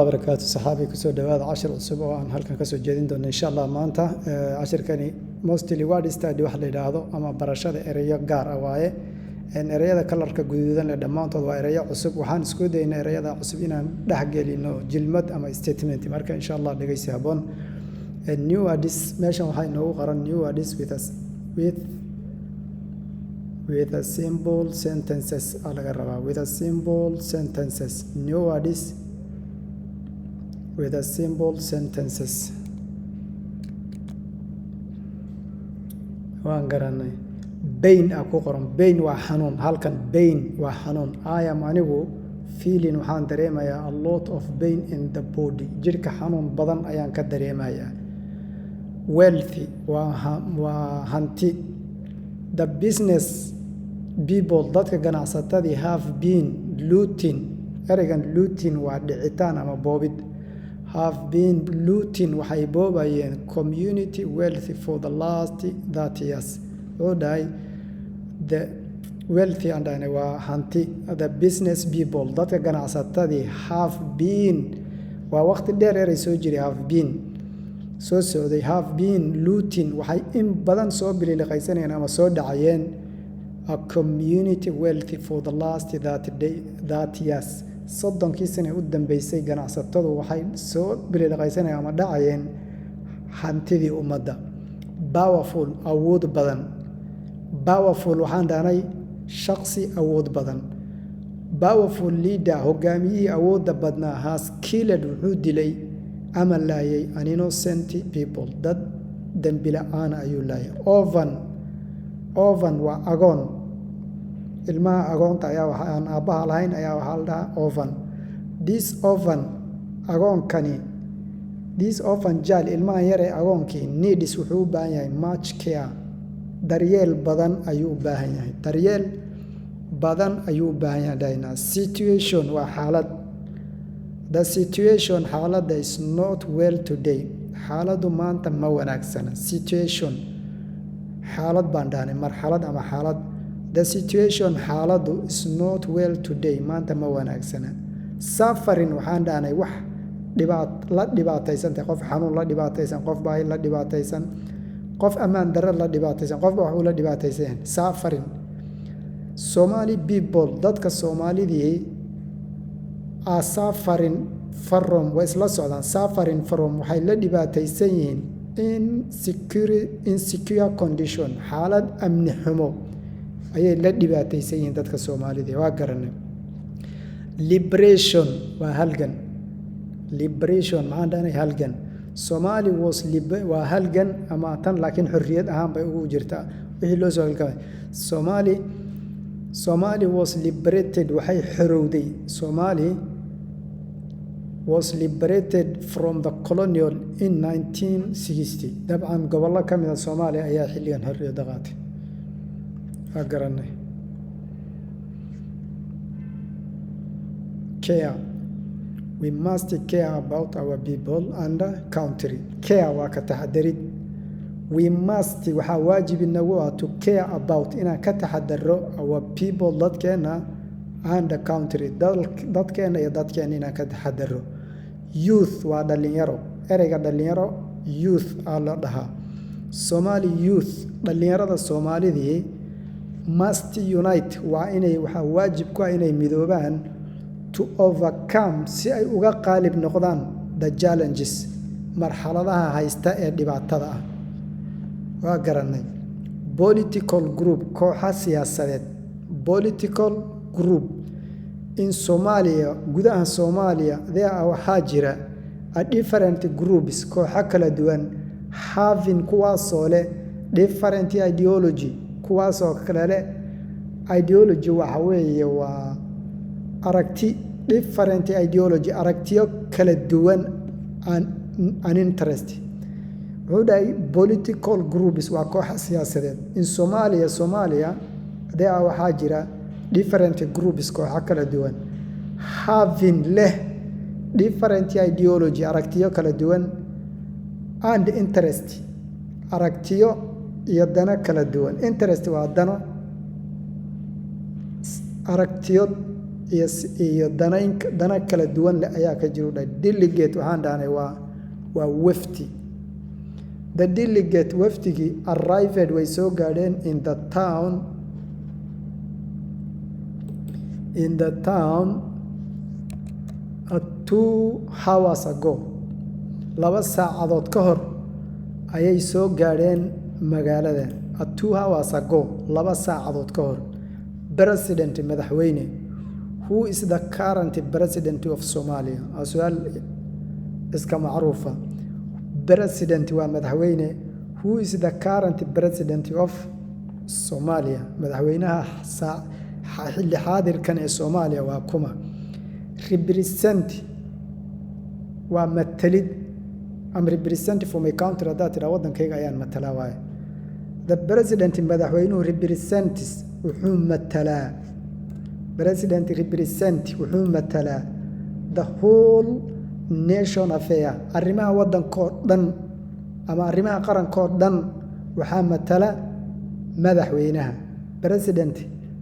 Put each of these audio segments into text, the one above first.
Barakaatu saxaabi, kusoo dhawaada cashir cusub oo aan halkan kasoo jeedin doono, insha Allah. Maanta cashirkani mostly word study wax la yidhaahdo ama barashada ereyo gaar ah waaye. Ereyada colorka guduudan leh dhammaantood waa ereyo cusub. Waxaan isku daynaa ereyada cusub inaan dhexgelino jilmad ama statement. Marka, insha Allah, dhegeysi habboon. New words, meeshan waxaa inoogu qoran new words with a simple sentences aa laga rabaa. With a simple sentences, new words with a simple sentences. Waan garanay. Pain a ku qoran. Pain waa xanuun. Halkan pain waa xanuun. I am, anigu, feeling, waxaan dareemayaa, a lot of pain in the body, jidhka xanuun badan ayaan ka dareemayaa. Wealthy waa hanti. The business people, dadka ganacsatadii, have been looting. Ereygan looting waa dhicitaan ama boobid. Have been looting, waxay boobayeen, community wealth for the last 30 years. Wuxuu dhahay the wealthy aan dhahnay waa hanti. The business people, dadka ganacsatadii, have been, waa waqti dheer erey soo jiray, have been soo socday, have been looting, waxay in badan soo bililiqaysanayeen ama soo dhacayeen, a community wealth for the last 30 day, 30 years. 30kii sane u dambeysay ganacsatadu waxay soo bililiqaysanayeen ama dhacayeen hantidii ummadda. Powerful, awood badan. Powerful waxaan dhahnay shaqsi awood badan. Powerful leader, hogaamiyihii awoodda badnaa, has killed, wuxuu dilay ama laayay, an innocent people, dad dembi la-aana ayuu laayay. Orphan, orphan waa agoon. Ilmaha agoonta ayaa waxa aan aabbaha lahayn ayaa waxaa la dhahaa orphan. This orphan, agoonkani, this orphan child, ilmahan yar ee agoonkii, needs, wuxuu u baahan yahay, much care, daryeel badan ayuu u baahan yahay. Daryeel badan ayuu u baahan yahay dhahaynaa. Situation waa xaalad. The situation, xaaladda, is not well today, xaaladdu maanta ma wanaagsana. Situation, xaalad baan dhahnay, marxalad ama xaalad. The situation, xaaladdu, is not well today, maanta ma wanaagsana. Suffering waxaan dhahnay wax dhibaat la dhibaataysantahay, qof xanuun la dhibaataysan, qof baahi la dhibaataysan, qof ammaan darro la dhibaataysan, qofba wax uu la dhibaataysan yahay. Suffering. Somali people, dadka Soomaalidii, are suffering from, way isla socdaan, suffering from, waxay la dhibaataysan yihiin, insecure condition, xaalad amni xumo ayay la dhibaataysan yihiin dadka Soomaalida. Waa garanay. Liberation waa halgan. Liberation maxaan dhahnay? Halgan. Somali was, waa halgan ama tan, laakiin xorriyad ahaan bay ugu jirtaa wixii loo soo halgamay. Somali was liberated, waxay xorowday. Somali was liberated from the colonial in 1960. Dabcan gobollo ka mid a Soomaaliya ayaa xilligan xorriyadda qaatay. Waa garanay. Care. We must care about our people and country. Care waa ka taxadarid. We must, waxaa waajib inagu ah, to care about, inaan ka taxadaro, our people, dadkeena, and the country, dadkeena iyo dadkeena inaan ka taxadaro. Youth waa dhalinyaro. Ereyga dhalinyaro youth aa la dhahaa. Somali youth, dhalinyarada Soomaalidii, must unite, waa inay, waxaa waajib ku ah inay midoobaan, to overcome, si ay uga qaalib noqdaan, the challenges, marxaladaha haysta ee dhibaatada ah. Waa garanay. Political group, kooxa siyaasadeed. Political group in Somalia, gudaha Soomaaliya, there are, waxaa jira, a different groups, kooxo kala duwan, having, kuwaasoo leh, different ideology, kuwaasoo kale leh. Ideology waxa weeye waa aragti. Different ideology, aragtiyo kala duwan, and interest. Wuxuu dhahay political groups waa kooxa siyaasadeed. In Somalia, Soomaaliya, there are, waxaa jira, different groups, kooxo kala duwan, having, leh, different ideology, aragtiyo kala duwan, and interest, aragtiyo iyo dano kala duwan. Interest waa dano. Aragtiyo iyo danayn dana kala duwan leh ayaa ka jira, u dhahay. Delegate waxaan dhahnay waa wafdi. The delegate, wafdigii, arrived, way soo gaadheen, in the town 2 hours ago, 2 saacadood ka hor ayay soo gaadheen magaalada. 2 hours ago, 2 saacadood ka hor. President, madaxweyne. Who is the current president of Somalia? Waa su-aal iska macruufa. President waa madaxweyne. Who is the current president of Somalia? Madaxweynaha xilli xaadirkan ee Soomaaliya waa kuma? Represent waa matalid. Am represent for my country haddaad tidhaa, waddankayga ayaan matalaa waaye. The president, madaxweynuhu, represents, wuxuu matalaa. President represent, wuxuu matalaa, the whole nation affair, arrimaha waddankoo dhan ama arrimaha qarankoo dhan waxaa matala madaxweynaha. President,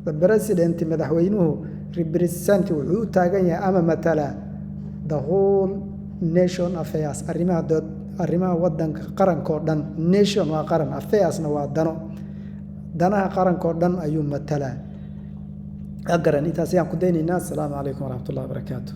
the president, madaxweynuhu, represent, wuxuu u taagan yahay ama matalaa, the whole nation affairs, arrimaha dood, arrimaha waddanka, qarankoo dhan. Nation waa qaran, affairsna waa dano. Danaha qarankoo dhan ayuu matalaa. Agaran intaas ayaan ku daynaynaa. Asalaamu calaykum waraxmatullahi wabarakaatu.